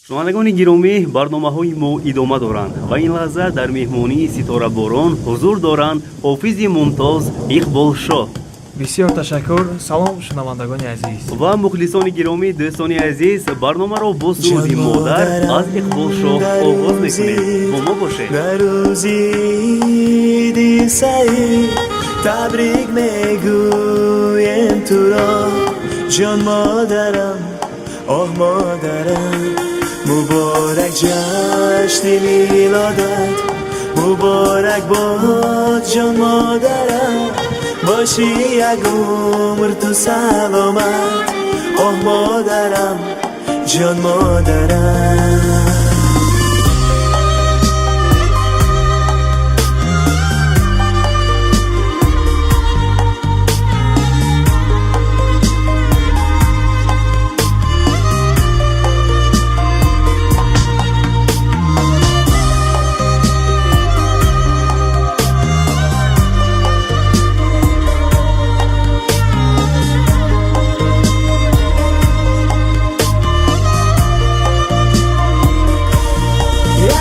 Шунавандагони гиромӣ, барномаҳои мо идома доранд ва ин лаҳза дар меҳмонии Ситораборон ҳузур доранд ҳофизи мумтоз Иқболшоҳ. Бисёр ташаккур. Салом, шунавандагони азиз. Ва мухлисони гиромӣ, дӯстони азиз, барномаро бо суруди «Модар» аз Иқболшоҳ оғоз мекунем. Бо мо бошед. Дар рӯзи иди саид табрик мегӯем туро, ҷон модарам, оҳ модарам. Муборак ҷашни милодат, муборак бод, ҷон модарам. Бошӣ як умр ту саломат, оҳ модарам, ҷон модарам.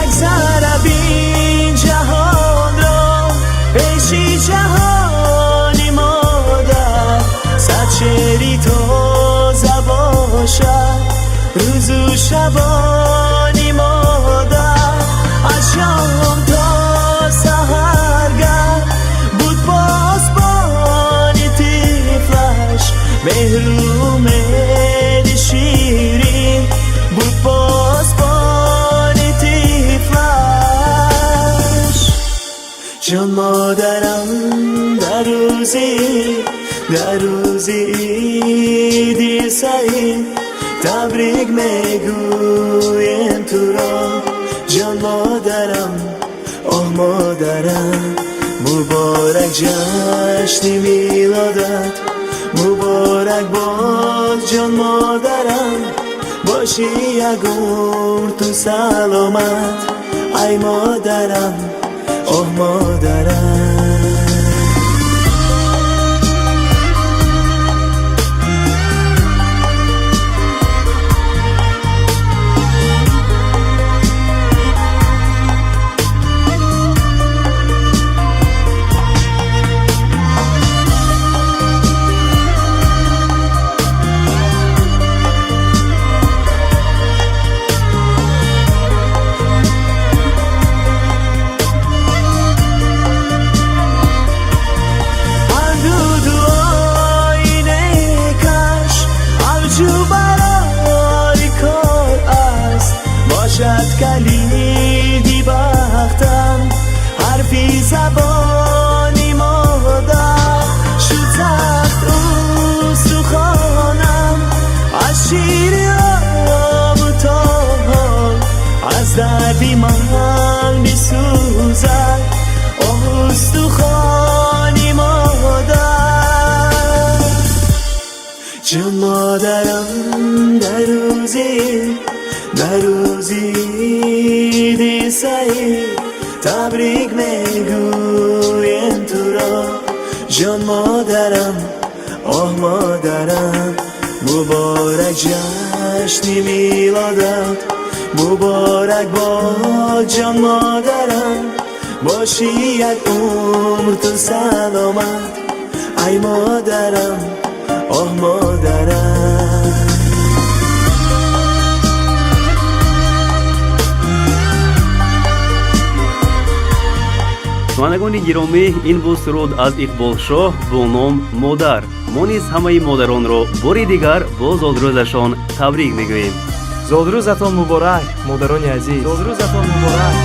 Як зарра бин ҷаҳонро, пеши ҷаҳони модар сад шеъри тоза бошад рӯзу шабони модар. Аз шом то саҳаргар буд посбони тифлаш, меҳру умеди ширин буд посбони тифлаш. Ҷон модарам, дар рӯзи иди саид табрик мегӯем туро, ҷон модарам, оҳ модарам. Муборак ҷашни милодат, муборак бод, ҷон модарам. Бошӣ як умр ту саломат, ай модарам, оҳ модарам. Ҳарду дуои некаш авҷу барори кор аст, бошад калиди бахтам ҳарфи забони модар. Шуд сахт устухонам аз шири обу то ҳол аз дарди ман бисӯзад устухони модар. Ҷон модарам, дар рӯзи иди саид табрик мегӯем туро, ҷон модарам, оҳ модарам. Муборак ҷашни милодат, муборак бод, ҷон модарам. Бошӣ як умр ту саломат, ай модарам, оҳ модарам. Шунавандагони гиромӣ, ин буд суруд аз Иқболшоҳ бо ном «Модар». Мо низ ҳамаи модаронро бори дигар бо зодрӯзашон табрик мегӯем. Зодрӯзатон муборак, модарони азиз, зодрӯзатон муборак.